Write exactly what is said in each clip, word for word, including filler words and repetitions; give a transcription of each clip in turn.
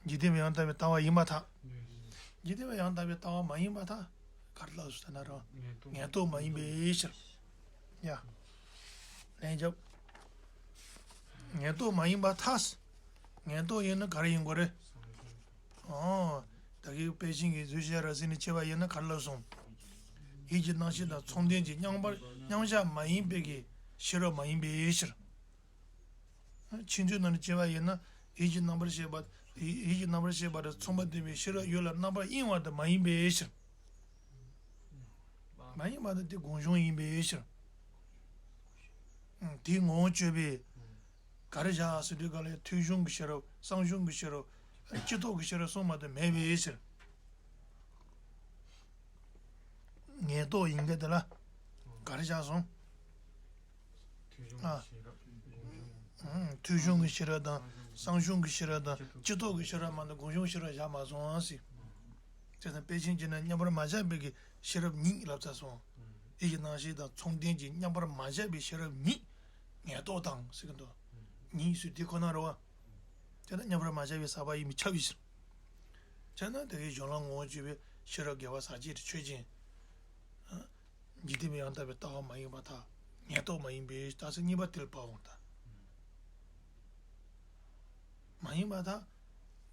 འཇིག་རྟེན་པའི་ཡང་དག་པའི་ལྟ་བ་ཡིན་པར་ཐལ། འཇིག་རྟེན་པའི་ཡང་དག་པའི་ལྟ་བ་མ་ཡིན་པར་ཐལ། ག་རེ་ལབ་སོང་ཟེར་ན་རོ། ངན་རྟོག་མ་ཡིན་པའི་ཕྱིར། ཡ། ལན་རྒྱབ། ངན་རྟོག་མ་ཡིན་པར་ཐལ། ངན་རྟོག་ཡིན་ན་ག་རེ་ཡིན་དགོས་རེད། ཨོ། ད་གིན་དཔལ་ཆེན་གྱིས་བཟོད་ཤེས་རབ་གཟིགས་ནས་དཔྱད་པ་ཡིན་ན་ག་རེ་ལབ་སོང་། ཡིད་ཀྱི་རྣམ་ཤེས་དང་མཚུངས་ལྡན་གྱི་མཉམ་པར་མཉམ་གཞག་མ་ཡིན་པའི་གི་ཤེས་རབ་མ་ཡིན་པའི་ཕྱིར། ཕྱིན་ཆོད་ནང་ནས་དཔྱད་པ་ཡིན་ན་ཡིད་ཀྱི་རྣམ་པར་ཤེས་པ། ཡིད་ཀྱི་རྣམ་པར་ཤེས་པ་དང་མཚུངས་པ་ལྡན་པའི་ཤེས་རབ་ཡུལ་ལ་རྣམ་པར་གཡེང་བ་དེ་མ་ཡིན་པའི་ཕྱིར། མ་ཡིན་པ་དེ་དེ་སྒོམ་བྱུང་ཡིན་པའི་ཕྱིར། དེའི་ངོ་བོ་དཔྱོད་པས། ག་རེ་བཞག་ཟེར་དུས་ག་ལ་ཐོས་བྱུང་གི་ཤེས་རབ་གསང་བྱུང་གི་ཤེས་རབ་སྤྱི་ལྡོག་གི་ཤེས་རབ་གསུམ་མ་གཏོགས་མེད་པའི་ཕྱིར། ངན་རྟོག་ཡིན་མཁན་དེ་ལ་ག་རེ་བཞག་སོང་། ཐོས་བྱུང་གི་ཤེས་རབ་དང་གསང་བྱུང་གི་ཤེས་རབ་དང་སྤྱི་ལྡོག་གི་ཤེས་རབ་མ་གཏོགས་སྒོམ་བྱུང་ཤེས་རབ་བཞག་མ་སོང་ཟེར། དེ་ཙང་དཔེ་ཅན་གྱི་ནང་མཉམ་པར་མ་བཞག་པའི་གི་ཤེས་རབ་ཉིད་ལབ་ཚར་སོང་། ཡིད་ཀྱི་རྣམ་ཤེས་དང་མཚུངས་ལྡན་གྱི་མཉམ་པར་མ་བཞག་པའི་ཤེས་རབ་ཉིད་ངན་རྟོག་དང་ཟེར་གི་འདུག་ཉིད་ཟེར་དེ་ཁོ་ན་རེད་བ། དེ་ལ་མཉམ་པར་མ་བཞག་པའི་ཟག་པ་ཡིན་པས་ཁྱབ་པའི་ཕྱིར། བྱས་ན་དེ་གའི་གཞན་ལ་ངོ་བོ་དཔྱོད་པའི་ཤེས་རབ་དགེ་བ་ཟག་བཅས་ཀྱི་ཆོས་ཅན། འཇིག་རྟེན་པའི་ཡང་དག་པའི་ལྟ་བ་མ་ཡིན་པར་ཐལ། ངན་རྟོག་མ་ཡིན་པའི་རྟགས་གསལ་གཉིས་པ་དེ་ལ་བབ་འོང་ད། མ་ཡིན་པར་ཐལ།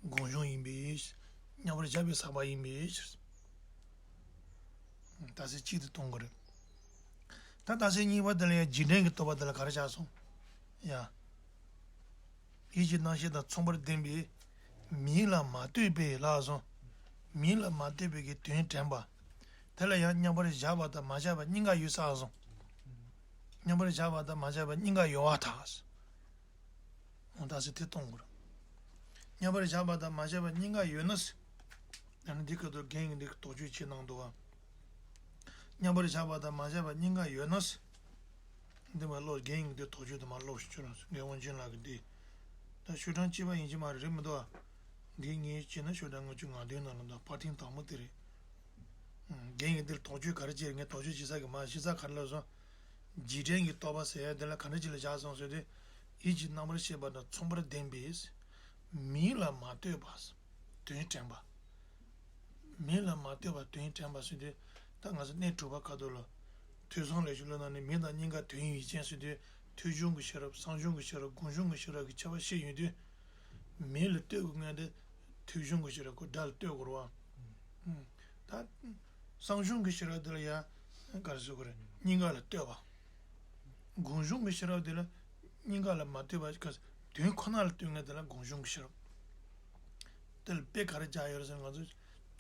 སྒོམ་བྱུང་ཡིན་པའི་ཕྱིར། མཉམ་པར་བཞག་པའི་ཟག་པ་ཡིན་པའི་ཕྱིར། རྟགས་གསལ་གཅིག་ཏུ་གཏོང་དགོས་རེད། ད་རྟགས་གསལ་གཉིས་པ་དེ་ལ་ཡང་རྗེས་དྲན་གྱི་རྟོག་པ་དེ་ལ་ག་རེ་བཞག་སོང་། ཡ། ཡིད་ཀྱི་རྣམ་ཤེས་དང་མཚུངས་པར་ལྡན་པའི་མིང་ལ་མ་ལྟོས་པའི་ལབ་སོང་། མིང་ལ་མ་ལྟོས་པའི་གི་དོན་དྲན་པ། དེ་ལ་ཡང་མཉམ་པར་བཞག་པ་དང་མ་བཞག་པ་གཉིས་ཀ་ཡོད་ས་སོང་། མཉམ་པར་བཞག་པ་དང་མ་བཞག་པ་གཉིས་ཀ་ཡོད་པར་ཐལ། འོ་ད་ཟེར་དེ་གཏོང་དགོས་རེད། མཉམ་པར་བཞག་པ་དང་མ་བཞག་པ་གཉིས་ཀ་ཡོད་ན་ཟེར། ཡང་ན་འདི་སྐབས་དུ་རྒན་གྱིས་འདི་དོགས་གཅོད་བྱེད་གནང་འདུག་བ། མཉམ་པར་བཞག་པ་དང་མ་བཞག་པ་གཉིས་ཀ་ཡོད་ན་ཟེར། འདི་མ་ཀློག་རྒན་ཡིན་འདི་དོགས་གཅོད་དུ་མ་ཀློག་ཞུ་ཆོག་རང་སོ་རྒན་དབང་ཆེན་ལགས་ཀྱི་འདི། ད་ཤོག་གྲངས་གཅིག་པ་ཡིན་གྱི་མ་རེད་རེད་མི་འདུག་ཨ། འདི་ངས་བྱས་ན་ཤོག་གྲངས་ལྔ་བཅུ་ང་བདུན་ནང་ལ་འདུག་པར་ཐེངས་དང་པོ་དེ་རེད། རྒན་ཡིན་འདིར་དོགས་གཅོད་ག་རེ་བྱས་ངས་དོགས་གཅོད་བྱེད་ས་གི་མ་གཞི་རྩ་ག་རེ་ལབ་སོང་། རྗེས་དྲན་གྱི་རྟོག་པ་ཟེར་ཡ་འདི་ལ་ག་འདྲ་ཅིག་ལ་བཞག་སོང་ཟེར་དུས། ཡིད་ཀྱི་རྣམ་པར་ཤེས་པ་དང་མཚུངས་པར་ལྡན་པའི། མིང་ལ་མ་ལྟོས་པ། དོན་དྲན་པ། མིང་ལ་མ་ལྟོས་པ་དོན་དྲན་པ་ཟེར་དུས། ད་ང་ཚོ་གནས་དྲུག་པ་ཁ་ཐོག་ལ། ཐོས་བསམ་ལས་ཀྱི་བློ་རྣམས་ནི་མིང་དང་གཉིས་ཀ་དོན་ཡུལ་ཅན་ཟེར་དུས། ཐོས་བྱུང་གི་ཤེས་རབ་གསང་བྱུང་གི་ཤེས་རབ་སྒོམ་བྱུང་གི་ཤེས་རབ་ཀྱི་ཁྱད་པར་ཤེས་ཡོང་དུས། མིང་ལ་ལྟོས་དགོས་ངེས་དེ། ཐོས་བྱུང་གི་ཤེས་རབ་ཁོ་སྒྲ་ལ་ལྟོས་དགོས་རེད་བ། ད། གསང་བྱུང་གི་ཤེས་རབ་དེ་ལ་ཡང་། ག་རེ་ཟེར་དགོས་རེད་གཉིས་ཀ་ལ་ལྟོས་པ། སྒོམ་བྱུང་གི་ཤེས་རབ་དེ་ལ་གཉིས་ཀ་ལ་མ་ལྟོས་པ་ག་དོན་ཁོ་ན་ལ་ལྟོས་ངེས་དེ་ལ་སྒོམ་བྱུང་གི་ཤེས་རབ། དེ་ལ་དཔེ་ག་རེ་བྱ་ཡོད་རེད་ཟེར་ན་ང་ཚོ་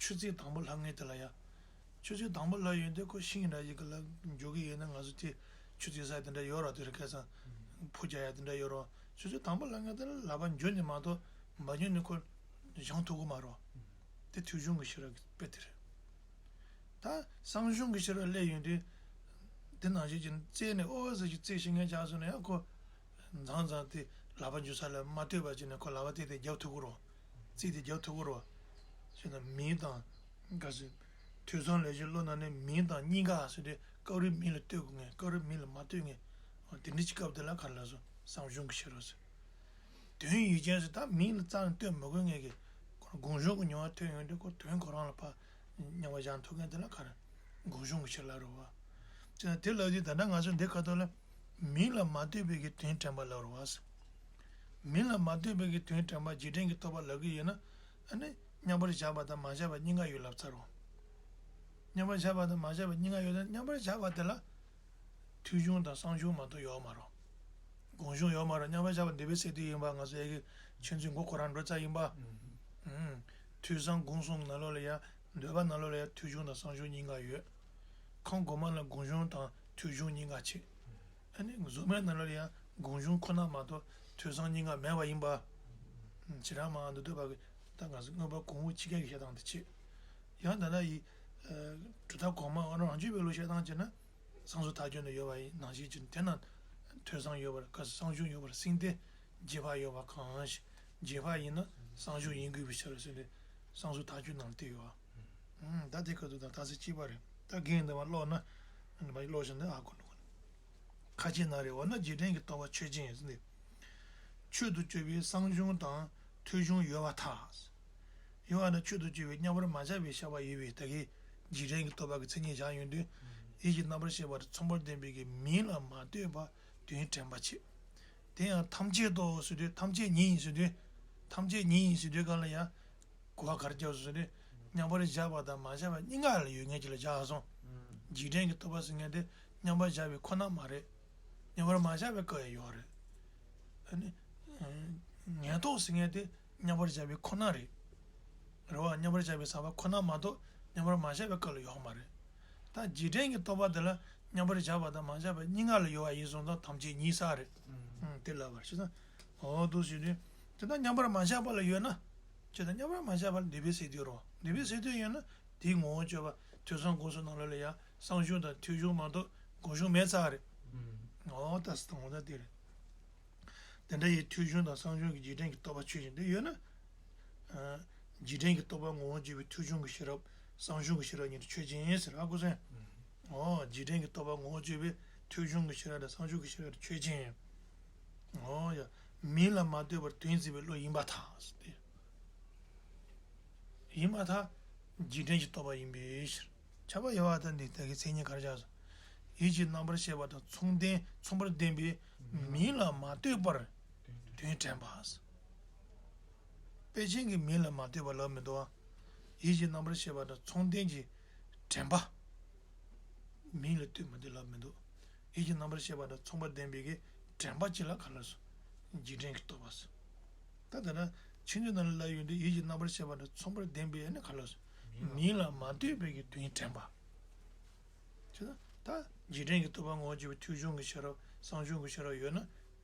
ཆུ་ཚོད་དང་པོ་ལྷག་ངེས་དེ་ལ་ཡང་། ཆུ་ཚོད་དང་པོ་ལྷག་ཡོང་དུས་ཁོ་ཤིང་འདྲ་ཞིག་གི་ལ་འཇོག་གི་ཡོད་ན་ང་ཚོ་དེ་ཆུ་ཚོད་ས་དེ་འདྲ་ཡོད་ར་དེ་རེད་ཁ་སང་། ཕུ་རྒྱག་ཡ་དེ་འདྲ་ཡོད་ར་ཆུ་ཚོད་དང་པོ་ལྷག་ངེས་དེ་ལ་ལག་པ་འཇུ་ནས་མ་གཏོགས་མ་འཇུ་ནས་ཁོ་བཞེངས་ཐུབ་གི་མ་རེད། དེ་ཐོས་བྱུང་གི་ཤེས་རབ་ཀྱི་དཔེ་དེ་རེད། ད་གསང་བྱུང་གི་ཤེས་རབ་སླེབས་ཡོང་དུས། དེ་ནང་བཞིན་གྱི་རྩེ་ནས་ཨོ་ཟེར་གྱི་རྩེ་ཤེས་མཁན་ཆགས་སོང་ན་ཡང་ཁོ། མཚམས་མཚམས་དེ་ལག་པ་འཇུ་ས་ལ་མ་ལྟོས་པ་བྱས་ནས་ཁོ་ལག་པ་དེ་དེ་རྒྱབ་ཐུབ་ཀྱི་རེད། རྩེ་དེ་རྒྱབ་ཐུབ་ཀྱི་རེད། ཞེ་ན་མིང་དང་། ག་ཟེར། ཐོས་བསམ་ལས་ཀྱི་བློ་ནང་ནས་མིང་དང་གཉིས་ཀ་ཟེར་དུས་སྐབས་རེ་མིང་ལ་ལྟོས་དགོས་ངེས་སྐབས་རེ་མིང་ལ་མ་ལྟོས་ངེས། དེ་འདྲ་གྱི་སྐབས་དེ་ལ་ག་རེ་ལབ་སོང་གསང་བྱུང་གི་ཤེས་རབ་ཟེར། དོན་ཡུལ་ཅན་ཟེར་ད་མིང་ལ་རྩ་ནས་ལྟོས་མི་དགོས་ངེས་ཀྱི། སྒོམ་བྱུང་གི་མྱོང་བ་ཐོན་ཡོང་དུས་ཁོ་དོན་ཁོ་རང་ལ་ཕར། མཉམ་པར་བཞག་ཐུབ་མཁན་དེ་ལ་ག་རེ། སྒོམ་བྱུང་གི་ཤེས་རབ་ལབ་རེད་བ། བྱས་ན་དེ་ལབ་དུས་ད་ལྟ་ང་ཚོ་འདི་ཁ་ཐོག་ལ། མིང་ལ་མ་ལྟོས་པའི་གི་དོན་དྲན་པ་ལབ་རེད་བ། མིང་ལ་མ་ལྟོས་པའི་གི་དོན་དྲན་པ་རྗེས་དྲན་གྱི་རྟོག་པ་ལབ་གི་ཡོད་ན། ཨ་ནི་མཉམ་པར་བཞག་པ་དང་མ་བཞག་པ་གཉིས་ཀ་ཡོད་ལབ་ཚར་རོ། མཉམ་པར་བཞག་པ་དང་མ་བཞག་པ་གཉིས་ཀ་ཡོད་ན་མཉམ་པར་བཞག་པ་དེ་ལ། ཐོས་བྱུང་དང་གསང་བྱུང་མ་གཏོགས་ཡོད་མ་རེད། སྒོམ་བྱུང་ཡོད་མ་རེད་མཉམ་པར་བཞག་པ་འདོད་པའི་སེམས་དེ་ཡིན་པ་ང་ཚོ་ཡ་གི་ཆོས་ཚུལ་མགོ་ཁོ་རང་འགྲོ་ཚར་ཡིན་པ། ཨུམ། ཐོས་བསམ་སྒོམ་གསུམ་ནང་ལོགས་ལ་ཡ་འདོད་པ་ནང་ལོགས་ལ་ཡ་ཐོས་བྱུང་དང་གསང་བྱུང་གཉིས་ཀ་ཡོད། ཁམས་གོང་མ་ལ་སྒོམ་བྱུང་དང་ཐོས་བྱུང་གཉིས་ཀ་བྱེད། ཨ་ནི་གཟུགས་མེད་ནང་ལོགས་ལ་ཡ་སྒོམ་བྱུང་ཁོ་ན་མ་གཏོགས་ཐོས་བསམ་གཉིས་ཀ་མེད་པ་ཡིན་པ། ཨུམ། བྱེ་བྲག་སྨྲ་བ་མདོ་སྡེ་པ་གི་ད་ང་ཚོ་མངོན་པ་གོང་འོག་ཕྱི་རྒྱལ་གྱི་བཤད་སྟངས་དེ་བྱེད། ཡང་ད་ལྟ་ཡི། ཨ། གྲུབ་མཐའ་གོང་མ་ཨ་རོ་རང་རྒྱུད་པའི་ལུགས་བཤད་སྟངས་བྱས་ན། གསང་གསུམ་ཐལ་འགྱུར་ནང་ཡོད་པ་ཡིན་ནང་བཞིན་གྱི་དེ་ན། ཐོས་བསམ་ཡོད་པར་ག་གསང་བྱུང་ཡོད་པར་སེམས་ཏེ། རྗེས་དཔག་ཡོད་པ་གང་ཞིག་རྗེས་དཔག་ཡིན་ན་གསང་བྱུང་ཡིན་དགོས་པའི་ཕྱིར་ཟེར་ཏེ། གསང་གསུམ་ཐལ་འགྱུར་ནང་བསྟན་ཡོད། ཨང་། ད་དེ་ཁ་ཐུག་དང་ད་ཚེ་གཅིག་པ་རེད། ད་རྒན་འདི་བ་ཀློག་ན། འདི་བ་ཀློག་བཞིན་འདི་ཨ་ཁོ་ནོ། ཁ་ཅིག་ན་རེ་བ་ན་རྗེས་དྲན་གྱི་རྟོག་པ་ཆོས་ཅན་ཡིན་ཟེར་ཏེ། ཆོས་སུ་བཅོས་པའི་གསང་གསུམ་དང་ཐོས་བྱུང་ཡོད་པར་ཐལ། ཡོད་པ་དང་ཆོས་དང་བཅས་པའི་མཉམ་པར་མ་ཆགས་པའི་ཤེས་པ་ཡོད་པས་ད་གིན་རྗེས་དྲན་གྱི་རྟོག་པ་གི་མཚན་ཉིད་བཞག་ཡོང་དུས། ཡིད་ཀྱི་རྣམ་པར་ཤེས་པ་དང་མཚུངས་པར་ལྡན་པའི་གི་མིང་ལ་མ་ལྟོས་པར་དོན་དྲན་པ་བྱེད། དེ་ཡང་ཐམས་ཅད་དོ་ཟེར་དུས་ཐམས་ཅད་ཉིད་ཡིན་ཟེར་དུས། ཐམས་ཅད་ཉིད་ཡིན་ཟེར་དུས་གང་ལ་ཡང་གོ་བ་ག་རེ་རྒྱག་ཟེར་དུས། མཉམ་པར་བཞག་པ་དང་མ་བཞག་པ་གཉིས་ཀ་ལ་ཡོད་ངེས་ཀྱི་ལ་བཞག་སོང་། རྗེས་དྲན་གྱི་རྟོག་པ་ཟེར་མཁན་དེ་མཉམ་པར་བཞག་པའི་ཁོ་ན་མ་རེད། མཉམ་པར་མ་བཞག་པའི་སྐབས་ཡང་ཡོད་རེད། ཨ་ནི། ངན་རྟོག་ཟེར་མཁན་དེ་མཉམ་པར་བཞག་པའི་ཁོ་ན་རེད། རེད་བ། མཉམ་པར་བཞག་པའི་ཟག་པ་ཁོ་ན་མ་གཏོགས་མཉམ་པར་མ་བཞག་པའི་སྐབས་ལ་ཡོད་མ་རེད། ད་རྗེས་དྲན་གྱི་རྟོག་པ་དེ་ལ་མཉམ་པར་བཞག་པ་དང་མ་བཞག་པ་གཉིས་ཀ་ལ་ཡོད་པ་ཡིན་སོང་ཙང་ཐམས་ཅད་ཉིད་ས་རེད། ཨང་། དེ་ལབ་པར་བྱེད་ཙང་། འོ་འདུག་ཟེར་དུས། དེ་ལྟར་མཉམ་པར་མ་བཞག་པ་ལ་ཡོད་ན། ཇི་ལྟར་མཉམ་པར་མ་བཞག་པ་ལ་འདོད་པའི་སེམས་དོན་རོ། འདོད་པའི་སེམས་དོན་ཡོད་ན་དེའི་ངོ་བོ་དཔྱོད་པ་ཐོས་བསམ་སྒོམ་གསུམ་ནང་ལོགས་ལ་ཡང་གསང་གཞུང་དང་ཐོས་གཞུང་མ་གཏོགས་སྒོམ་གཞུང་མེད་ཚར་རེད། འོ་ད་སི་དང་འོ་ད་དེ་རེད། དེ་འདྲ་ཡི་ཐོས་བྱུང་དང་གསང་གཞུང་གི་རྗེས་དྲན་གྱི་རྟོག་པ་ཆོས་ཅན་དེ་ཡོད་ན། ཨ། རྗེས་དྲན་གྱི་རྟོག་པ་ངོ་བོ་བརྗོད་པའི་ཐོས་བྱུང་གི་ཤེས་རབ་གསང་གཞུང་གི་ཤེས་རབ་གཉིས་དེ་ཆོས་ཅན་ཟེར་ཨ་ཁུ་སེང་། ཨོ། རྗེས་དྲན་གྱི་རྟོག་པ་ངོ་བོ་བརྗོད་པའི་ཐོས་བྱུང་གི་ཤེས་རབ་དང་གསང་གཞུང་གི་ཤེས་རབ་དེ་ཆོས་ཅན། ཨོ་ཡ། མིང་ལ་མ་ལྟོས་པར་དོན་འཛིན་པའི་བློ་ཡིན་པར་ཐལ་ཟེར་ཏེ། ཡིན་པར་ཐལ། རྗེས་དྲན་གྱི་རྟོག་པ་ཡིན་པའི་ཕྱིར། ཁྱབ་པ་ཡོད་པ་དང་འདི་ལྟ་གི་མཚན་ཉིད་ག་རེ་བཞག་སོང་། ཡིད་ཀྱི་རྣམ་པར་ཤེས་པ་དང་མཚུངས་ལྡན་མཚུངས་པར་ལྡན་པའི་མིང་ལ་མ་ལྟོས་པར་དོན་དྲན་པ། དཔེ་ཅན་གྱི་མིང་ལ་མ་ལྟོས་པ་ལབ་མི་འདུག་ཨ། ཡིད་ཀྱི་རྣམ་པར་ཤེས་པ་དང་མཚུངས་ལྡན་གྱི་དྲན་པ། མིང་ལ་ལྟོས་མི་འདུག་ལབ་མི་འདུག་ཡིད་ཀྱི་རྣམ་པར་ཤེས་པ་དང་མཚུངས་པར་ལྡན་པའི་གི་དྲན་པ་ཅིག་ལ་ག་ལ་སོ། རྗེས་དྲན་གྱི་རྟོག་པ་སོ། ད་ལྟ་ན་ཆོས་འདི་ནང་ལ་ཡོད་འདི་ཡིད་ཀྱི་རྣམ་པར་ཤེས་པ་དང་མཚུངས་པར་ལྡན་པའི་ནི་ག་ལ་སོ། མིང་ལ་མ་ལྟོས་པའི་གི་དོན་དྲན་པ། ཅེ་ན། ད་རྗེས་དྲན་གྱི་རྟོག་པ་ངོ་བོ་བརྗོད་པའི་ཐོས་བྱུང་གི་ཤེས་རབ་གསང་གཞུང་གི་ཤེས་རབ་ཡོད་ན།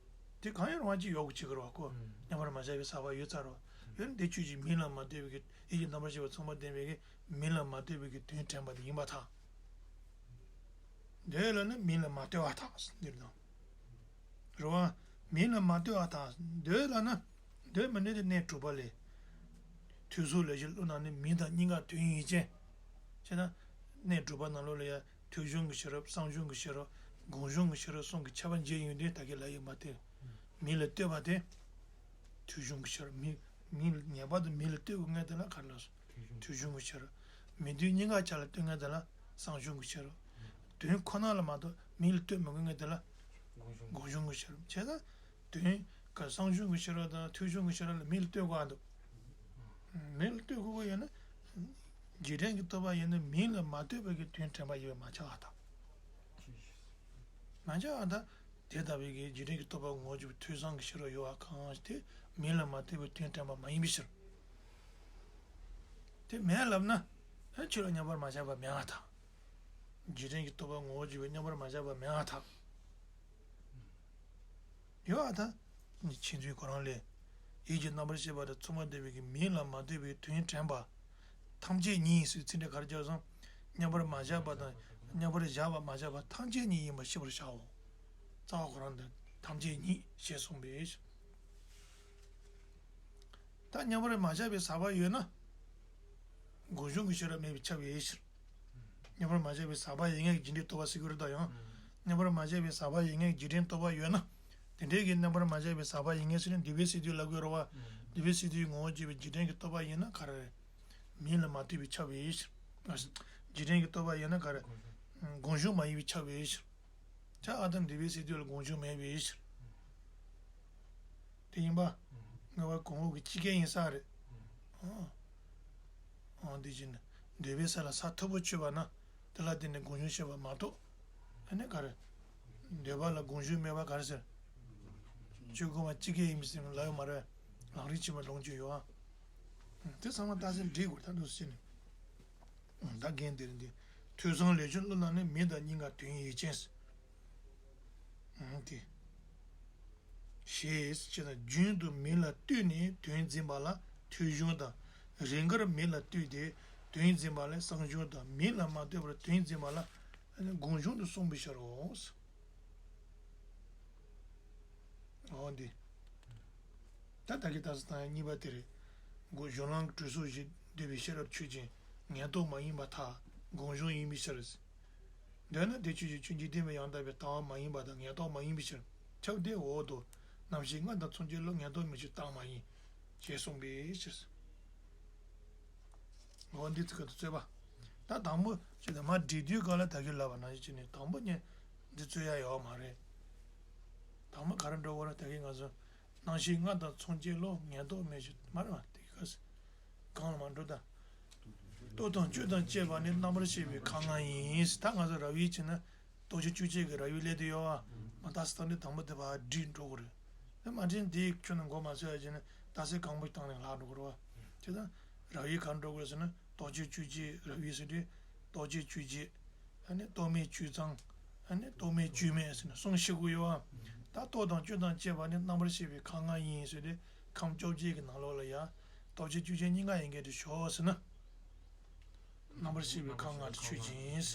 དེ་གང་ཡང་རང་གཅིག་ཡོག་གི་བྱེད་ཀྱི་རེད་བ་ཁོ། མཉམ་པར་མ་བཞག་པའི་ཟག་པ་ཡོད་ཚར་བ། ཡོད་ན་དེ་ཆོས་ཅན་མིང་ལ་མ་ལྟོས་པའི་གི་ཡིད་ཀྱི་རྣམ་པར་ཤེས་པ་མཚུངས་པར་ལྡན་པའི་གི་མིང་ལ་མ་ལྟོས་པའི་གི་དོན་དྲན་པ་དེ་ཡིན་པར་ཐལ། འདོད་ལ་ནི་མིང་ལ་མ་ལྟོས་པར་ཐལ་འདིར་དང་། རེད་བ། མིང་ལ་མ་ལྟོས་པར་ཐལ། འདོད་ལ་ན། འདོད་མི་འདོད་དེ་གནས་དྲུག་པ་ལས། ཐོས་བསམ་ལས་གཞི་བློ་ནང་ནི་མིང་དང་གཉིས་ཀ་དོན་ཡིན་ཅན། ཅེ་ན། གནས་དྲུག་པ་ནང་ལོགས་ལ་ཡང་ཐོས་བྱུང་གི་ཤེས་རབ་གསང་གཞུང་གི་ཤེས་རབ་སྒོམ་བྱུང་གི་ཤེས་རབ་གསུམ་གྱི་ཁྱད་པར་འབྱེད་ཡོང་དུས་ད་གིན་ལབ་ཡོད་མ་དེ། མིང་ལ་ལྟོས་པ་དེ། ཐོས་བྱུང་གི་ཤེས་རབ་མིང་མིང་ངེས་པར་དུ་མིང་ལ་ལྟོས་དགོས་ངེས་དེ་ལ་ག་རེ་ལབ་སོང་། ཐོས་བྱུང་གི་ཤེས་རབ། མིང་དོན་གཉིས་ཀ་ཆ་ལ་ལྟོས་ངེས་དེ་ལ་གསང་གཞུང་གི་ཤེས་རབ། དོན་ཁོ་ན་ལ་མ་གཏོགས་མིང་ལ་ལྟོས་མི་དགོས་ངེས་དེ་ལ། སྒོམ་བྱུང་གི་ཤེས་རབ་བྱས་ཙང་། དོན་ག་གསང་གཞུང་གི་ཤེས་རབ་དང་ཐོས་བྱུང་གི་ཤེས་རབ་ལ་མིང་ལ་ལྟོས་དགོས་ཨ་འདུག་མིང་ལ་ལྟོས་དགོས་པ་ཡིན་ན། རྗེས་དྲན་གྱི་རྟོག་པ་ཡིན་ན་མིང་ལ་མ་ལྟོས་པའི་གི་དོན་དྲན་པ་ཡིན་པས་མ་ཆགས་པར་ཐལ། མ་ཆགས་པར་ཐལ། དེ་ལྟ་བུའི་གི་རྗེས་དྲན་གྱི་རྟོག་པ་ངོ་བོ་བརྗོད་པའི་ཐོས་བསམ་གྱི་ཤེས་རབ་ཡོད་པ་གང་ཞིག་དེ་མིང་ལ་མ་ལྟོས་པའི་དོན་དྲན་པ་མ་ཡིན་པའི་ཕྱིར། དེ་མེད་ལབ་ན། ཨ་ཆོས་ལ་མཉམ་པར་མ་བཞག་པ་མེད་པར་ཐལ། རྗེས་དྲན་གྱི་རྟོག་པ་ངོ་བོ་བརྗོད་པའི་མཉམ་པར་མ་བཞག་པ་མེད་པར་ཐལ། ཡོད་པར་ཐལ། ཕྱི་མཛོད་ཁོ་རང་ལས། ཡིད་ཀྱི་རྣམ་པར་ཤེས་པ་དང་མཚུངས་པར་ལྡན་པའི་གི་མིང་ལ་མ་ལྟོས་པའི་དོན་དྲན་པ། ཐམས་ཅད་ཉིད་ཡིན་ཟེར་ཚིག་འགྲེལ་ག་རེ་བརྒྱབ་སོང་། མཉམ་པར་མ་བཞག་པ་དང་མཉམ་པར་བཞག་པ་མ་བཞག་པ་ཐམས་ཅད་ཉིད་ཡིན་པར་ཤེས་པར་བྱའོ། རྩ་བ་ཁོ་རང་དང་ཐམས་ཅད་ཉིད་ཞེས་གསུངས་པས། ད་མཉམ་པར་མ་བཞག་པའི་ཟག་པ་ཡོད་ན། སྒོམ་བྱུང་གི་ཤེས་རབ་མེད་པས་ཁྱབ་པའི་ཕྱིར། མཉམ་པར་མ་བཞག་པའི་ཟག་པ་ཡོད་ངེས་ཀྱི་རྗེས་དྲན་རྟོག་པ་ཟེར་གྱི་རེད་ད་ཡང་། མཉམ་པར་མ་བཞག་པའི་ཟག་པ་ཡོད་ངེས་ཀྱི་རྗེས་དྲན་རྟོག་པ་ཡོད་ན། དེ་འདྲའི་གི་མཉམ་པར་མ་བཞག་པའི་ཟག་པ་ཡོད་ངེས་ཟེར་ན་འདོད་པའི་སེམས་དོན་ལབ་དགོས་རེད་བ། འདོད་པའི་སེམས་དོན་ངོ་བོ་བརྗོད་པའི་རྗེས་དྲན་གྱི་རྟོག་པ་ཡིན་ན་ག་རེ་རེད། མིང་ལ་མ་ལྟོས་པས་ཁྱབ་པའི་ཕྱིར། རྗེས་དྲན་གྱི་རྟོག་པ་ཡིན་ན་ག་རེ། སྒོམ་བྱུང་མ་ཡིན་པས་ཁྱབ་པའི་ཕྱིར། ཁྱབ་པར་ཐལ། འདོད་པའི་སེམས་དོན་ལ་སྒོམ་བྱུང་མེད་པའི་ཕྱིར། དེ་ཡིན་པ། ལྔ་པ་གོང་འོག་གི་སྤྱི་སྐད་ཡིན་ས་རེད། ཨང་། ཨང་། དེ་བཞིན་འདོད་པའི་ས་ལ་ས་མཐུག་པོ་ཆུད་པ་ན། དེ་ལ་བརྟེན་ནས་སྒོམ་བྱུང་ཤེས་པ་མ་གཏོགས། ཨ་ནི་ག་རེ། འདོད་པ་ལ་སྒོམ་བྱུང་མེད་པ་ག་རེ་ཟེར། ཆོས་སྒོམ་པ་སྤྱི་སྐད་ཡིན་པའི་སེམས་ལ་ཡོད་མ་རེད། ལམ་རིམ་ཕྱི་མ་ལོངས་སྤྱོད་ཡོད་ཨ། དེ་ཚང་མ་རྟགས་གསལ་འགྲིག་དགོས་ད་འདུག་ཟེར་ནས། ད་རྒན་དེ་རིང་འདི། ཐོས་བསམ་ལས་བྱུང་བློ་ལ་ནི་མིང་དང་གཉིས་ཀ་དོན་ཡོད་ཅན། ཨང་། དེ། ཞེས་བྱས་ན་རྒྱུན་དུ་མིང་ལ་ལྟོས་ནས་དོན་འཛིན་པ་ལ་ཐོས་བྱུང་དང་། རེས་འགར་མིང་ལ་ལྟོས་ཏེ་དོན་འཛིན་པ་ལ་གསང་བྱུང་དང་། མིང་ལ་མ་ལྟོས་པར་དོན་འཛིན་པ་ལ་སྒོམ་བྱུང་དུ་གསུངས་པའི་ཕྱིར་རོ། འོ་འདི། ད་ད་གིན་ད་ས་དང་གཉིས་པ་དེ་རེད། སྒོམ་བྱུང་ལམ་གྱི་གྲོལ་སོང་ཞེས་འདོད་པའི་ཤེས་རབ་ཆོས་ཅན། ངན་རྟོག་མ་ཡིན་པར་ཐལ། སྒོམ་བྱུང་ཡིན་པའི་ཕྱིར། འདོད་ན་དེ་ཆོས་ཅན། ཆོས་འཇིག་རྟེན་པའི་ཡང་དག་པའི་ལྟ་བ་མ་ཡིན་པ་དང་ངན་རྟོག་མ་ཡིན་པའི་ཕྱིར། ཁྱབ་བདེ་འོག་ཏུ། རྣམ་ཤེས་ལྔ་དང་མཚུངས་ཀྱི་བློ་ངན་རྟོག་མིན་ཕྱིར་རྟག་མ་ཡིན། ཞེས་གསུངས་པའི་ཕྱིར། འོ་འདི་ཚིག་ག་དུ་རྩོད་པ། ད་དང་པོ་ཅི་ད་མ་འབྲི་དུས་ག་ལ་ད་གི་ལབ་པ་ནང་བཞིན་བྱས་ནས་དང་པོ་ཉིད་འདི་རྩོད་ཡ་ཡོད་མ་རེད། དང་པོ་ག་རེ་འགྲོ་དགོས་རེད། ད་གི་ང་ཚོ་སྣང་ཞེན་ལྔ་དང་མཚུངས་བྱེད་བློ་ངན་རྟོག་མེད་ཞེས་མ་རེད་བ། དེ་ག་ས་གང་ལ་མ་འགྲོ་ད། རྟོག་དང་དཔྱོད་དང་བཅས་པ་ནི་རྣམ་པར་ཤེས་པའི་ཁམས་ལྔ་ཡིན། ད་ང་ཚོ་རབ་དབྱེ་བྱས་ན་རྟོག་བཅས་དཔྱོད་བཅས་ཀྱི་རབ་དབྱེ་སླེབས་དུས་ཡོད་བ། མ་ད་སྟངས་འདི་དང་པོ་དེ་བ་འགྲིག་འགྲོ་དགོས་རེད། དེ་མ་འགྲིག་འདིའི་ཁྱོན་ནས་མགོ་མ་ཚོས་ཡ་བྱས་ན་ད་སའི་གང་པོ་བཏང་ནས་ལྷག་འགྲོ་དགོས་རེད་བ། དེ་ད་རབ་དབྱེ་ག་འགྲོ་དགོས་ཟེར་ན་རྟོག་བཅས་དཔྱོད་བཅས་རབ་དབྱེ་ཟེར་དུས་རྟོག་བཅས་དཔྱོད་བཅས། ཨ་ནི་རྟོག་མེད་དཔྱོད་གཙང་། ཨ་ནི་རྟོག་མེད་དཔྱོད་མེད་ཟེར་ནས་གསུམ་ཤེས་དགོས་ཡོད་བ། ད་རྟོག་དང་དཔྱོད་དང་བཅས་པ་ནི་རྣམ་པར་ཤེས་པའི་ཁམས་ལྔ་ཡིན་ཟེར་དུས་ཁམས་བཅོ་བརྒྱད་ཀྱི་ནང་ལོགས་ལ་ཡ་རྟོག་བཅས་དཔྱོད་བཅས་གཉིས་ཀ་ཡིན་གྱི་འདུག་ཞོག་ཟེར་ན། རྣམ་པར་ཤེས་པའི་ཁམས་ལྔ་དེ་ཆོས་ཅན།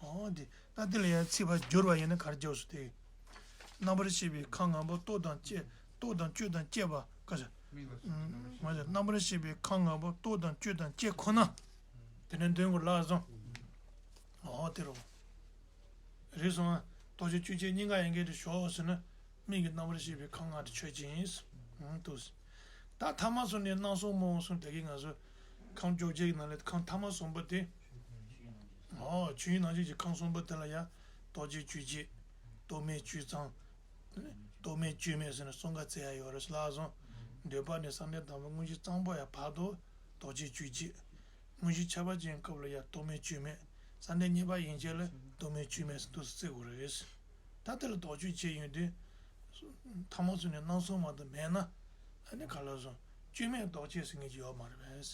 ཨོ་འདི་ད་འདི་ལ་ཡང་ཚིག་ཕར་བསྒྱུར་བ་ཡིན་ན་ག་རེ་བརྗོད་སོང་སྟེ། རྣམ་པར་ཤེས་པའི་ཁམས་ལྔ་པོ་རྟོག་དང་བཅས་རྟོག་དང་དཔྱོད་དང་བཅས་པ་ག་ས། མ་ཟད་རྣམ་པར་ཤེས་པའི་ཁམས་ལྔ་པོ་རྟོག་དང་དཔྱོད་དང་བཅས་ཁོ་ན། དེ་ནས་འདོན་དགོས་ལགས་སོ། ཨོ་དེ་རུ། རེད་སོང་ཨ། རྟོག་བཅས་དཔྱོད་བཅས་གཉིས་ཀ་ཡིན་གྱི་འདུག་ཞོག་ཟེར་ན། མིག་གི་རྣམ་པར་ཤེས་པའི་ཁམས་ལྔ་དེ་ཆོས་ཅན། ཨང་དུ། ད་ཐ་མ་གསུམ་ནི་སྣང་གསུམ་མོ་གསུམ་དེ་གི་ང་ཚོ་ཁམས་བཅོ་བརྒྱད་ཀྱི་ནང་ལས་ཁམས་ཐ་མ་གསུམ་པོ་དེ། ཨོ་ཆོས་དབྱིངས་རྣམ་འབྱེད་ཀྱི་ཁམས་གསུམ་པོ་དེ་ལ་ཡང་རྟོག་བཅས་དཔྱོད་བཅས། རྟོག་མེད་དཔྱོད་གཙང་། རྟོག་མེད་དཔྱོད་མེད་ཟེར་ནས་གསུམ་ཀ་བརྩི་ཡ་ཡོད་རེད་ལགས་སོ། འདོད་པ་ནི་བསམ་གཏན་དང་པོ་དངོས་གཞི་གཙང་པོ་ཡང་བར་དུ་རྟོག་བཅས་དཔྱོད་བཅས། དངོས་གཞི་ཁྱབ་པ་ཅན་སྐབས་ལ་ཡང་རྟོག་མེད་དཔྱོད་མེད། བསམ་གཏན་གཉིས་པ་ཡན་ཆད་ལ་རྟོག་མེད་དཔྱོད་མེད་ཟེར་དུ་བརྩི་དགོས་རེད། ད་དེ་ལ་དོགས་གཅོད་བྱས་ཡོང་དུས། ཐ་མ་ཚུན་ནས་སྣང་གསུམ་མ་གཏོགས་མེད་ན། ཨ་ནི་ག་ལ་སོང་དཔྱོད་མེད་རྟོག་བཅས་ཟེར་མཁན་ཅིག་ཡོད་མ་རེད་པས།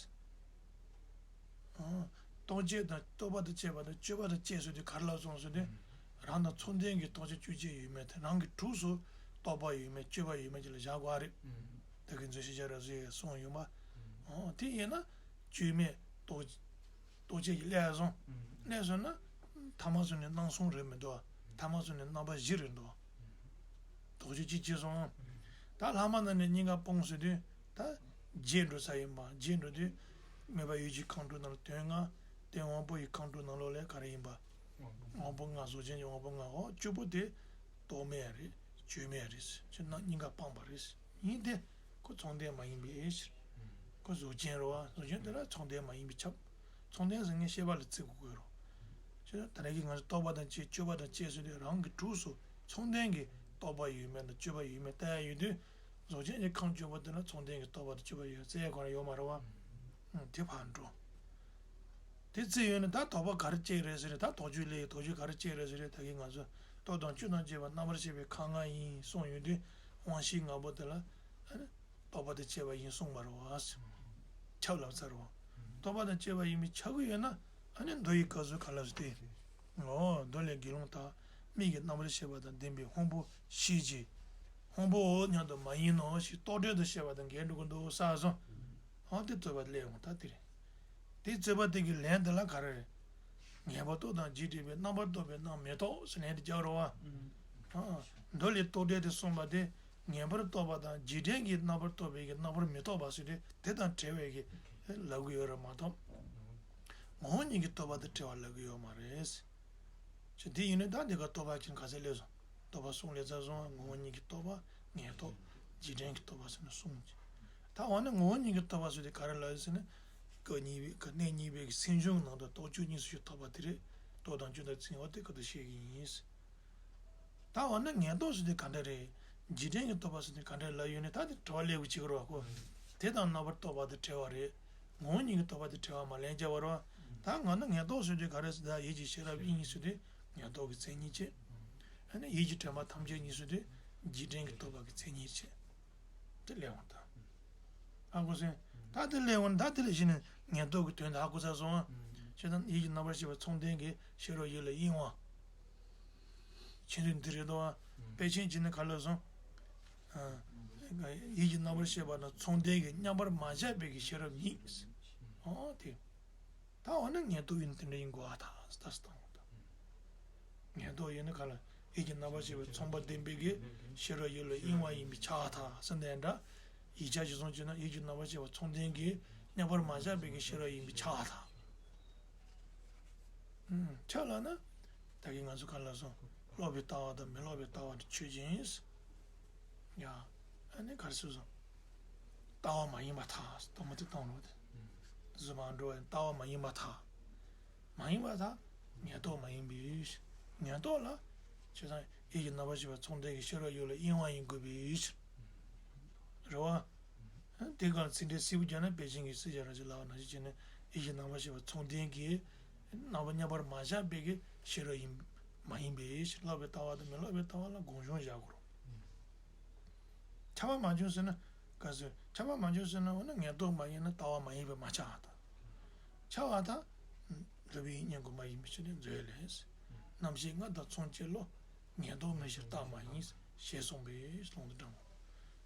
ཨང་། རྟོག་བཅས་དང་རྟོག་པ་དང་བཅས་པ་དང་དཔྱོད་པ་དང་བཅས་ཟེར་དུས་ག་རེ་ལབ་སོང་ཟེར་དུས། རང་དང་མཚུངས་ལྡན་གྱི་རྟོག་བཅས་དཔྱོད་བཅས་ཡོད་མེད་དེ་རང་གི་གྲོགས་སུ་རྟོག་པ་ཡོད་མེད་དཔྱོད་པ་ཡོད་མེད་ཅིག་ལ་བཞག་དགོས་རེད། ད་གིན་མཛོད་ཤེས་བྱ་རབ་གསལ་གསུངས་ཡོད་པ། ཨོ་དེ་ཡིན་ན་དཔྱོད་མེད་རྟོག་རྟོག་བཅས་ཀྱི་སླད་སོང་། སླད་སོང་ན་ཐ་མ་ཚུན་ནས་སྣང་གསུམ་རེད་མི་འདུག་ཐ་མ་ཚུན་ནས་རྣམ་པ་བཞི་རེད་འདུག་དོགས་གཅོད་ཅིག་བྱས་སོང་། ད་ལྷག་མ་ན་ནས་གཉིས་ཀ་སྤོང་ཟེར་དུས་ད་བརྗེད་འགྲོ་ས་ཡིན་པ། བརྗེད་འགྲོ་དུས་མོས་པ་ཡུལ་གྱི་ཁམས་དྲུག་ནང་ལ་དོན་ལྔ། དེ་དབང་པོ་ཡི་ཁམས་དྲུག་ནང་ལོགས་ལས་ག་རེ་ཡིན་པ། དབང་པོ་ལྔ་གཟུགས་ཅན་གྱི་དབང་པོ་ལྔ། འོ་བཅུ་པོ་དེ་རྟོག་མེད་རེད། དཔྱོད་མེད་རེད། ཅེས་ན་གཉིས་ཀ་སྤངས་པ་རེད། ཡིན་ཏེ། ཁོ་མཚུངས་ལྡན་མ་ཡིན་པའི་ཕྱིར། ཁོ་གཟུགས་ཅན་རེད་བ། གཟུགས་ཅན་དེ་ལ་མཚུངས་ལྡན་མ་ཡིན་པས་ཁྱབ། མཚུངས་ལྡན་ཟེར་མཁན་ཤེས་པ་ལ་བརྩི་དགོས་ཀྱི་རེད། ཅེས་ད་རེས་ཀྱི་ང་ཚོ་རྟོག་པ་དང་བཅས་དཔྱོད་པ་དང་བཅས་ཟེར་དུས་རང་གི་གྲོགས་སུ་མཚུངས་ལྡན་གྱི་རྟོག་པ་ཡོད་མེད་དང་དཔྱོད་པ་ཡོད་མེད་ལྟ་ཡ་ཡོད་དུས། གཟུགས་ཅན་གྱི་ཁམས་བཅུ་པོ་དེ་ལ་མཚུངས་ལྡན་གྱི་རྟོག་པ་དང་དཔྱོད་པ་ཡོད་ཟེར་ཡ་ག་རེ་ཡོད་མ་རེད་བ། ཨང་། དེ་ཕར་འགྲོ། དེ་བརྩིས་ཡོད་ན་ད་དོགས་པ་ག་རེ་སྐྱེ་རེད་ཟེར་རེད། ད་དོགས་གཅོད་ལས་དོགས་གཅོད་ག་རེ་སྐྱེ་རེད་ཟེར་རེད། ད་གིན་ང་ཚོ་རྟོག་དང་དཔྱོད་དང་བཅས་པ་རྣམ་པར་ཤེས་པའི་ཁམས་ལྔ་ཡིན་གསུངས་ཡོད་དུས་དབང་ཤེས་ལྔ་པོ་དེ་ལ་ཨ་ནི་རྟོག་པ་དང་བཅས་པ་ཡིན་གསུངས་པ་རེད་བ། ཁྱབ་ལབ་ཚར་བ། རྟོག་པ་དང་བཅས་པ་ཡིན་པས་ཁྱབ་ཀྱི་ཡོད་ན་ཨ་ནི་མདོ་ཡི་སྐབས་སུ་ག་ལབ་སྟེ། འོ་མདོ་ལས་དགེ་སློང་དག་མིག་གི་རྣམ་པར་ཤེས་པ་དང་ལྡན་པའི་དབང་པོ་ཤེས་ཀྱི། དབང་པོའོ་སྙམ་དུ་མ་ཡིན་ནོ་ཞེས་རྟོག་བྲལ་དུ་བཤད་པ་དང་འགལ་འགྲོ་གི་འདུག་ས་སོ། ཨ་དེ་རྩོད་པ་སླེབས་འོང་ད་དེ་རེད། དེ་རྩོད་པ་དེ་གི་ལན་དེ་ལ་ག་རེ་རེད། ངེས་པར་རྟོག་དང་རྗེས་དྲན་པའི་རྣམ་པར་རྟོག་པའི་རྣམ་མི་རྟོག་ཟེར་ལན་དེ་རྒྱག་རོགས་བ། ཨ། མདོ་ལས་རྟོག་བྲལ་དུ་གསུངས་པ་དེ་ངེས་པར་རྟོག་པ་དང་རྗེས་དྲན་གྱི་རྣམ་པར་རྟོག་པའི་གི་རྣམ་པར་མི་རྟོག་པ་ཟེར་དུས་དེ་དང་བྲལ་བའི་གི་ལབ་གི་ཡོད་རེད་མ་གཏོགས། ངོ་བོ་ཉིད་ཀྱི་རྟོག་པ་དང་བྲལ་བ་ལབ་གི་ཡོད་མ་རེད། ཅེས་དེ་ཡིན་ནའི་ད་འདི་ག་རྟོག་པ་ཅན་ག་ཚད་སླེབས་སོང་། རྟོག་པ་གསུམ་ལས་ཚར་སོང་བ། ངོ་བོ་ཉིད་ཀྱི་རྟོག་པ། ངེས་རྟོག་རྗེས་དྲན་གྱི་རྟོག་པ་ཟེར་ནས་གསུངས། ད་འོ་ན་ངོ་བོ་ཉིད་ཀྱི་རྟོག་པ་ཟེར་དེ་ག་རེ་ལབ་ཡོད་ཟེར་ན། སྐབས་གཉིས་པའི་གི་གནས་གཉིས་པའི་གི་སེམས་བྱུང་ནང་དུ་རྟོག་དཔྱོད་གཉིས་སུ་ཞིག་ཐོབ་པ་དེ་རེད། རྟོག་དང་དཔྱོད་དང་ཚིག་འོ་དེ་ཀ་དུ་བཤད་ཀྱི་ཡིན། ད་འོ་ན་ངེས་རྟོག་ཟེར་དེ་ག་འདྲ་རེད། རྗེས་དྲན་གྱི་རྟོག་པ་ཟེར་དེ་ག་འདྲ་ལབ་ཡོད་ནས་ད་དེ་དྲི་བ་སླེབས་གི་བྱེད་ཀྱི་རོགས་ཁོ། དེ་དང་རྣམ་པར་རྟོག་པ་དེ་བྲལ་བ་རེད། ངོ་བོ་ཉིད་ཀྱི་རྟོག་པ་དེ་བྲལ་བ་མ་ལན་བརྒྱབ་པ་རེད་བ། ད་འོ་ན་ངེས་རྟོག་ཟེར་དེ་ག་རེ་ཟེར་ད་ཡིད་ཀྱི་ཤེས་རབ་དབྱིངས་ཟེར་དེ་ངེས་རྟོག་གི་མཚན་ཉིད་བྱེད། ཨ་ནི་ཡིད་ཀྱི་དྲན་པ་ཐམས་ཅད་གཉིས་ཟེར་དེ་རྗེས་དྲན་གྱི་རྟོག་པ་གི་མཚན་ཉིད་བྱེད། དེ་སླེབས་འོང་ད། ཧ་གོ་སོང་། ད་དེ་སླེབས་འོང་ད་དེ་ལ་གཞི་ནས་ངེས་རྟོག་གི་དོན་དེ་ཧ་གོ་ཚར་སོང་ཨ། ཞེ་ན་ཡིད་ཀྱི་རྣམ་པར་ཤེས་པ་མཚུངས་ལྡན་གྱི་ཤེས་རབ་ཡུལ་ལ་གཡེང་བ། ཆེད་དུ་འདི་རེད་དོ། དཔེ་ཆེན་གྱི་ནི་ག་ལ་སོང་། ཡིད་ཀྱི་རྣམ་པར་ཤེས་པ་དང་མཚུངས་ལྡན་གྱི་མཉམ་པར་མ་བཞག་པའི་གི་ཤེས་རབ་ཉིད། ཨོ་དེ། ད་འོ་ན་ངེས་རྟོག་ཡིན་དེ་འདྲ་ཡིན་དགོས་ཨ་ཐ་ད་སི་ཏང་འོ་ད། ངེས་རྟོག་ཡིན་ན་ག་ལ་ཡིད་ཀྱི་རྣམ་པར་ཤེས་པའི་མཚུངས་པ་ལྡན་པའི་གི་ཤེས་རབ་ཡུལ་ལ་གཡེང་བ་ཡིན་པའི་ཆ་ཨ་ཐ་ཟེར་ནས་འདྲ། ཡིག་ཆ་ཞིག་སོང་བྱས་ན་ཡིད་ཀྱི་རྣམ་པར་ཤེས་པ་མཚུངས་ལྡན་གྱི་མཉམ་པར་མ་བཞག་པའི་གི་ཤེས་རབ་ཡིན་པའི་ཆ་ཨ་ཐ། ཆ་ལ་ན། ད་གིན་ང་ཚོ་ག་ལ་སོང་། སློབ་པའི་ལྟ་བ་དང་མི་སློབ་པའི་ལྟ་བ་དེ་ཆོས་ཅན། ཡ། ཨ་ནི་ག་རེ་ཟེར་སོང་། ལྟ་བ་མ་ཡིན་པ་ཐ་དང་མ་དེ་བཏང་རོགས་དེ། གཟུགས་མ་འགྲོ་བའི་ལྟ་བ་མ་ཡིན་པར་ཐལ། མ་ཡིན་པར་ཐལ། ངན་རྟོག་མ་ཡིན་པའི་ཕྱིར། ངན་རྟོག་ལ་བྱས་ཙང་ཡིད་ཀྱི་རྣམ་པར་ཤེས་པ་མཚུངས་ལྡན་གྱི་ཤེས་རབ་ཡོད་ལ་གཡེང་བ་ཡིན་དགོས་པའི་ཕྱིར། རེད་བ། དེ་གང་ཚིག་འགྲེལ་སིལ་བུ་བརྒྱབ་ན་དཔེ་ཅན་གྱི་སྲིད་པའི་རང་བཞིན་ལབ་པ་ནང་བཞིན་བྱས་ནས་ཡིད་ཀྱི་རྣམ་པར་ཤེས་པ་མཚུངས་ལྡན་གྱི་རྣམ་པ་མཉམ་པར་མ་བཞག་པའི་གི་ཤེས་རབ་ཡིན་མ་ཡིན་པའི་ཕྱིར། སློབ་པའི་ལྟ་བ་དང་མི་སློབ་པའི་ལྟ་བ་ལ་སྒོམ་བྱུང་བཞག་དགོས་རེད། ཁྱབ་པ་མ་བྱུང་ཟེར་ན། ག་ཟེར། ཁྱབ་པ་མ་བྱུང་ཟེར་ན། འོ་ན་ངན་རྟོག་མ་ཡིན་ན་ལྟ་བ་མ་ཡིན་པས་མ་ཁྱབ་པར་ཐལ། ཁྱབ་པར་ཐལ། སློབ་པའི་གཉེན་ཀུན་མ་ཡིན་པའི་ཕྱིར་ནི་མཛོད་ལས། རྣམ་ཤེས་ལྔ་དང་མཚུངས་བྱེད་བློ། ངན་རྟོག་མེད་ཕྱིར་རྟག་མ་ཡིན། ཞེས་གསུངས་པས་ལུང་དུ་དྲངས།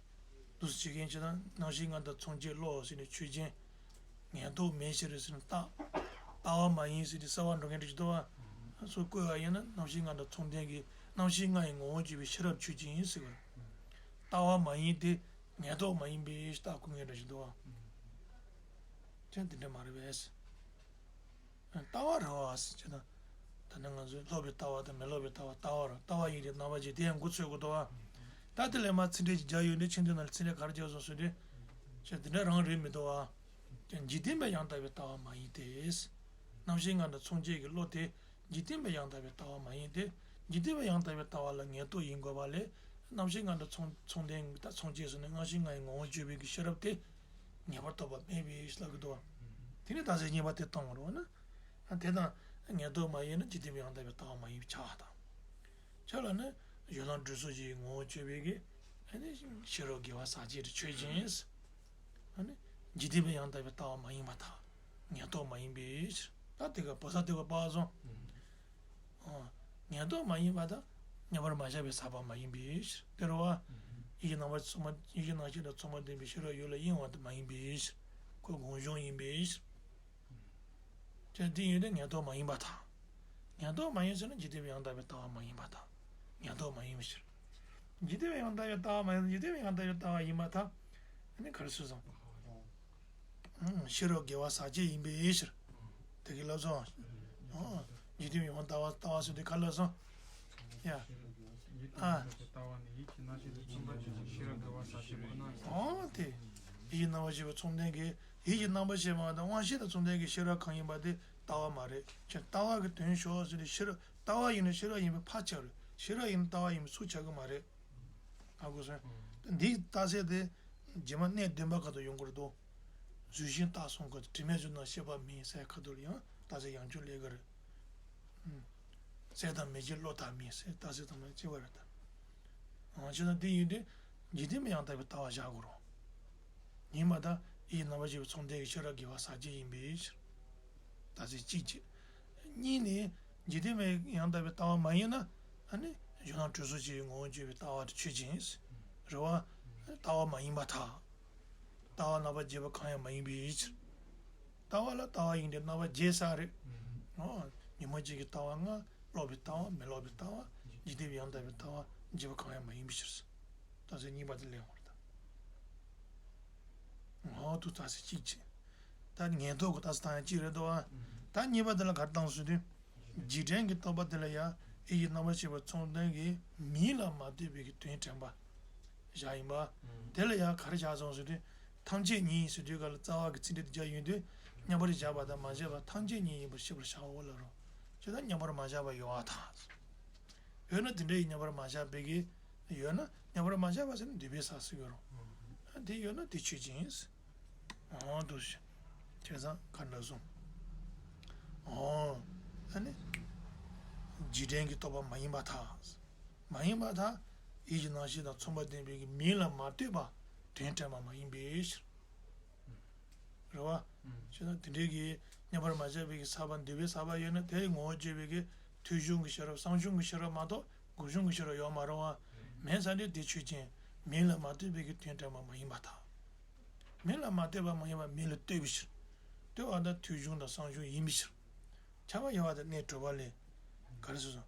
འདུག་སེ་བྱེད་མཁན་ཅིག་དང་རྣམ་ཤེས་ལྔ་དང་མཚུངས་བྱེད་བློ་ཟེར་ནས་ཆོས་ཅན། ངན་རྟོག་མེད་ཕྱིར་ཟེར་ནས་རྟག། ལྟ་བ་མ་ཡིན་ཟེར་ནས་གསལ་བ་འགྲོ་མཁན་འདྲ་ཞིག་འདུག་བ། སོ་བཀོད་པ་ཡིན་ན་རྣམ་ཤེས་ལྔ་དང་མཚུངས་ལྡན་གྱི་རྣམ་ཤེས་ལྔ་ཡི་ངོ་བོ་བརྗོད་པའི་ཤེས་རབ་ཆོས་ཅན་ཡིན་ཟེར་བ། ལྟ་བ་མ་ཡིན་ཏེ། ངན་རྟོག་མ་ཡིན་པའི་རྟགས་བཀོད་མཁན་འདྲ་ཞིག་འདུག་བ། ཅང་དེ་འདྲ་མ་རེད་པས། ལྟ་བ་རེད་བ་ཟེར་ཅེ་ན། ད་ནི་ང་ཚོས་སློབ་པའི་ལྟ་བ་དང་མི་སློབ་པའི་ལྟ་བ། ལྟ་བ་རེད། ལྟ་བ་ཡིན་ཏེ་རྣམ་པར་འབྱེད་དེ་ཡང་མགོ་ཚོས་དགོས་འདུག་བ། ད་དེ་ལས་མར་ཚིག་འགྲེལ་གྱི་རྒྱ་ཡོད་འདི་ཆེན་དུ་ན་ལ་ཚིག་འགྲེལ་ག་རེ་རྒྱག་སོང་ཟེར་དུས། ཅེ་འདི་འདྲ་རང་རེད་མི་འདུག་བ། ཀྱང་འཇིག་རྟེན་པའི་ཡང་དག་པའི་ལྟ་བ་མ་ཡིན་ཏེ། རྣམ་ཤེས་ལྔ་དང་མཚུངས་བྱེད་ཀྱི་བློ་དེ་འཇིག་རྟེན་པའི་ཡང་དག་པའི་ལྟ་བ་མ་ཡིན་ཏེ། འཇིག་རྟེན་པའི་ཡང་དག་པའི་ལྟ་བ་ལ་ངན་རྟོག་ཡིན་དགོས་པ་ལས། རྣམ་ཤེས་ལྔ་དང་མཚུངས་མཚུངས་ལྡན་དང་མཚུངས་བྱེད་ཟེར་ནས་རྣམ་ཤེས་ལྔ་ཡི་ངོ་བོ་བརྗོད་པའི་གི་ཤེས་རབ་དེ་ངེས་པར་རྟོགས་པ་མེད་པའི་ཕྱིར་ལབ་ཀྱི་འདུག་བ། དེ་ནས་རྟགས་གསལ་གཉིས་པ་དེ་སྟོན་དགོས་རེད་བ་ན། དེ་དང་ངན་རྟོག་མ་ཡིན་ན་འཇིག་རྟེན་པའི་ཡང་དག་པའི་ལྟ་བ་མ་ཡིན་པའི་ཁྱབ་པ་དང་། ཁྱབ་ལ་ནི་གཞན་ལ་གྲོལ་སོ་ཅིའི་ངོ་བོ་བརྗོད་པའི་གི་ཤེས་རབ་དགེ་བ་ཟག་བཅས་ཀྱི་ཆོས་ཅན། འཇིག་རྟེན་པའི་ཡང་དག་པའི་ལྟ་བ་མ་ཡིན་པར་ཐལ། ངན་རྟོག་མ་ཡིན་པའི་ཕྱིར། ད་དེ་ག་བ་ས་དེ་ག་པ་སོང་། ཨོ། ངན་རྟོག་མ་ཡིན་པ་དང་མཉམ་པར་མ་བཞག་པའི་ཟག་པ་མ་ཡིན་པའི་ཕྱིར། དེ་རེད་བ། ཡིད་ཀྱི་རྣམ་པར་མཚུངས་པ། ཡིད་ཀྱི་རྣམ་ཤེས་དང་མཚུངས་པ་ལྡན་པའི་ཤེས་རབ་ཡོད་ལ་གཡེང་བ་དེ་མ་ཡིན་པའི་ཕྱིར། ཁོ་སྒོམ་བྱུང་ཡིན་པའི་ཕྱིར། ཅེ་འདི་ཡོད་དེ་ངན་རྟོག་མ་ཡིན་པར་ཐལ། ངན་རྟོག་མ་ཡིན་ཟེར་ན་འཇིག་རྟེན་པའི་ཡང་དག་པའི་ལྟ་བ་མ་ཡིན་པར་ཐལ། ངན་རྟོག་མ་ཡིན་པའི་ཕྱིར། འཇིག་རྟེན་པའི་ཡང་དག་པའི་ལྟ་བ་མ་ཡིན། འཇིག་རྟེན་པའི་ཡང་དག་པའི་ལྟ་བ་ཡིན་པར་ཐལ། ཨ་ནི་ག་རེ་ཟེར་སོང་། ཨང་། ཤེས་རབ་དགེ་བ་ཟག་བཅས་ཡིན་པའི་ཕྱིར། དེ་གི་ལབ་སོང་། ཨང་། འཇིག་རྟེན་པའི་ཡང་དག་པའི་ལྟ་བ་ཟེར་དུས་ག་ལབ་སོང་། ཡ། ཨ། ཨང་། དེ། ཡིད་ཀྱི་རྣམ་པར་ཤེས་པ་མཚུངས་ལྡན་གྱི། ཡིད་ཀྱི་རྣམ་པར་ཤེས་པ་དང་དབང་ཤེས་དང་མཚུངས་ལྡན་གྱི་ཤེས་རབ་གང་ཡིན་པ་དེ་ལྟ་བ་མ་རེད། ཁྱོད་ལྟ་བ་གི་དོན་ཞོག་ཟེར་ནས་ཤེས་རབ། ལྟ་བ་ཡིན་ན་ཤེས་རབ་ཡིན་པའི་ཕར་ཆགས་རེད། ཤེས་རབ་ཡིན་ན་ལྟ་བ་ཡིན་པའི་ཚུར་ཆགས་ཀྱི་མ་རེད། ཧ་གོ་སོང་། འདིའི་རྟགས་གསལ་དེ་རྗེས་མ་གནས་བདུན་པ་ཁ་ཐུག་ཡོང་གི་རེད་དོ། རྫུས་ཤིང་རྟགས་གསུམ་ཁ་ཐུག་དྲི་མེད་རྫུན་རྣམས་ཤེས་པ་མིན་ཟེར་ཁ་ཐུག་ལ་ཡང་རྟགས་གསལ་ཡང་བསྐྱར་སླེབས་ཀྱི་རེད། གསལ་དང་མི་འབྱེད་བློ་ལྟ་མིན་ཟེར་རྟགས་གསལ་དང་མི་འབྱེད་པ་རེད་ད། འོ་བྱས་ན་དེ་ཡིན་དུས་འཇིག་རྟེན་པའི་ཡང་དག་པའི་ལྟ་བ་བཞག་དགོས་རེད། ཡིན་པ་དང་ཡིད་ཀྱི་རྣམ་པར་ཤེས་པ་མཚུངས་ལྡན་གྱི་ཤེས་རབ་དགེ་བ་ཟག་བཅས་ཡིན་པའི་ཕྱིར། རྟགས་གསལ་གཅིག་བྱས། གཉིས་ནི། འཇིག་རྟེན་པའི་ཡང་དག་པའི་ལྟ་བ་མ་ཡིན་ན། ཨ་ནི། གཞན་ལ་གྲོལ་སོ་ཅིའི་ངོ་བོ་བརྗོད་པའི་ལྟ་བ་དེ་ཆོས་ཅན། རེད་བ། ལྟ་བ་མ་ཡིན་པར་ཐལ། ལྟ་བ་རྣམ་པར་འབྱེད་པ་གང་ཡང་མ་ཡིན་པའི་ཕྱིར། ལྟ་བ་ལ་ལྟ་བ་ཡིན་ཏེ་རྣམ་པར་འབྱེད་ས་རེད། ཨོ། ཉོན་མོངས་ཅན་གྱི་ལྟ་བ་ལྔ། སློབ་པའི་ལྟ་བ། མི་སློབ་པའི་ལྟ་བ། འཇིག་རྟེན་པའི་ཡང་དག་པའི་ལྟ་བ་འབྱེད་པ་གང་ཡང་མ་ཡིན་པའི་ཕྱིར། རྟགས་གསལ་གཉིས་པ་དེ་ལེན་དགོས་རེད་ད། འོ་དུ་རྟགས་གསལ་གཅིག་བྱས། ད་ངན་རྟོག་གི་རྟགས་གསལ་བཏང་ཡ་གཅིག་རེད་དོ། ད་གཉིས་པ་དེ་ལ་ག་རེ་བཏང་ཟེར་དུས། འཇིག་རྟེན་གྱི་རྟོག་པ་དེ་ལ་ཡང་ཡིད་ཀྱི་རྣམ་པར་ཤེས་པ་མཚུངས་ལྡན་གྱི་མིང་ལ་མ་ལྟོས་པའི་གི་དོན་དྲན་པ་བཞག་ཡིན་པ། དེ་ལ་ཡང་ག་རེ་བཞག་སོང་ཟེར་དུས། ཐམས་ཅད་ཉིད་ཟེར་དུས་ག་ལ་རྩ་བ་གི་ཚིག་འགྲེལ་དེ་བརྒྱབ་ཡོང་དུས། མཉམ་པར་བཞག་པ་དང་མ་བཞག་པ་ཐམས་ཅད་ཉིད་ཡིན་པར་ཤེས་པར་བྱའོ་ལབ་རོ། ཇི་ལྟར་མཉམ་པར་མ་བཞག་པ་ཡོད་པར་ཐལ། ཡོད་ན་དེ་འདྲ་ཡི་མཉམ་པར་མ་བཞག་པའི་གི། ཡོད་ན་མཉམ་པར་མ་བཞག་པ་ཟེར་ན་འདུས་པའི་ས་ཟེར་གི་རོ། དེ་ཡོད་ན་དེ་ཆོས་ཅན། འོ་འདུག་སེ། བྱས་ཙང་ག་འདྲ་གསུངས། འོ། ཨ་ནི། འཇིག་རྟེན་གྱི་རྟོག་པ་མ་ཡིན་པར་ཐལ། མ་ཡིན་པར་ཐལ། ཡིད་ཀྱི་རྣམ་ཤེས་དང་མཚུངས་པ་ལྡན་པའི་གི་མིང་ལ་མ་ལྟོས་པ་དོན་དྲན་པ་མ་ཡིན་པའི་ཕྱིར། རེད་བ། བྱས་ན་དེ་འདྲའི་གི་མཉམ་པར་མ་བཞག་པའི་གི་ཟག་པ་འདུས་པའི་ཟག་པ་ཡོད་ན་དེའི་ངོ་བོ་བརྗོད་པའི་གི་ཐོས་བྱུང་གི་ཤེས་རབ་བསམ་བྱུང་གི་ཤེས་རབ་མ་གཏོགས་སྒོམ་བྱུང་གི་ཤེས་རབ་ཡོད་མ་རེད་བ། མེད་ས་འདི་དེ་ཆོས་ཅན། མིང་ལ་མ་ལྟོས་པའི་གི་དོན་དྲན་པ་མ་ཡིན་པར་ཐལ། མིང་ལ་མ་ལྟོས་པ་མ་ཡིན་པ་མིང་ལ་ལྟོས་པའི་ཕྱིར། ལྟོས་པ་དང་ཐོས་བྱུང་དང་བསམ་བྱུང་ཡིན་པའི་ཕྱིར། ཁྱབ་པ་ཡོད་པ་དང་གནས་གྲུབ་པ་ལས། ག་རེ་ཟེར་སོང་།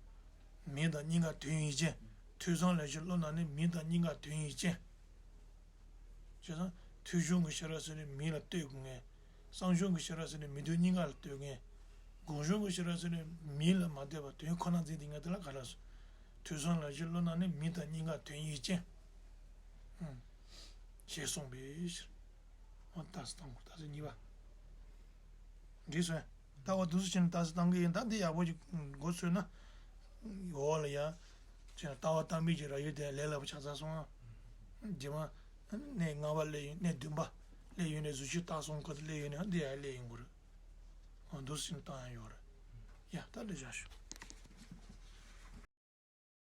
མིང་དང་གཉིས་ཀ་དོན་ཡིན་ཅན། ཐོས་བསམ་ལས་བྱུང་བློ་རྣམས་ནི་མིང་དང་གཉིས་ཀ་དོན་ཡིན་ཅན། བྱས་ཙང་ཐོས་བྱུང་གི་ཤེས་རབ་ཟེར་ནས་མིང་ལ་ལྟོས་དགོས་ངེས། བསམ་བྱུང་གི་ཤེས་རབ་ཟེར་ནས་མིང་དོན་གཉིས་ཀ་ལ་ལྟོས་ངེས། སྒོམ་བྱུང་གི་ཤེས་རབ་ཟེར་ནས་མིང་ལ་མ་ལྟོས་པར་དོན་ཁོ་ན་འཛིན་དེ་ངེས་དེ་ལ་ག་རེ་ཟེར། ཐོས་བསམ་ལས་བྱུང་བློ་རྣམས་ནི་མིང་དང་གཉིས་ཀ་དོན་ཡིན་ཅན། ཨང་། ཞེས་གསུངས་པའི་ཕྱིར། འོ་རྟགས་གསལ་བཏང་དགོས། རྟགས་གསལ་གཉིས་པ། འགྲིག་སོང་། ལྟ་བ་འདུག་སེ་བྱས་ནས་ལྟ་ས་བཏང་གི་ཡིན། ད་འདི་ཡག་པོ་ཅིག་མགོ་ཚོས་ན། འོག་ལ་ཡ། ཅེས་ལྟ་བ་བཏང་མིན་གྱི་ར་ཡུལ་དེ་ལས་སླ་པོ་ཆགས་ཚར་སོང་ཨ། རྗེས་མ། གནས་ལྔ་པ་སླེབས་ཡོང་། གནས་བདུན་པ་སླེབས་ཡོང་ནས་གཟུགས་གཞི་བཏགས་གསུམ་ཁོ་ཚོ་སླེབས་ཡོང་ནས་འདི་ཡ་སླེབས་ཡོང་གི་རེད། འདུག་སེ་བཏང་ཡ་ཡོད་རེད། ཡ་ད་འདི་བཞག་ཞུ།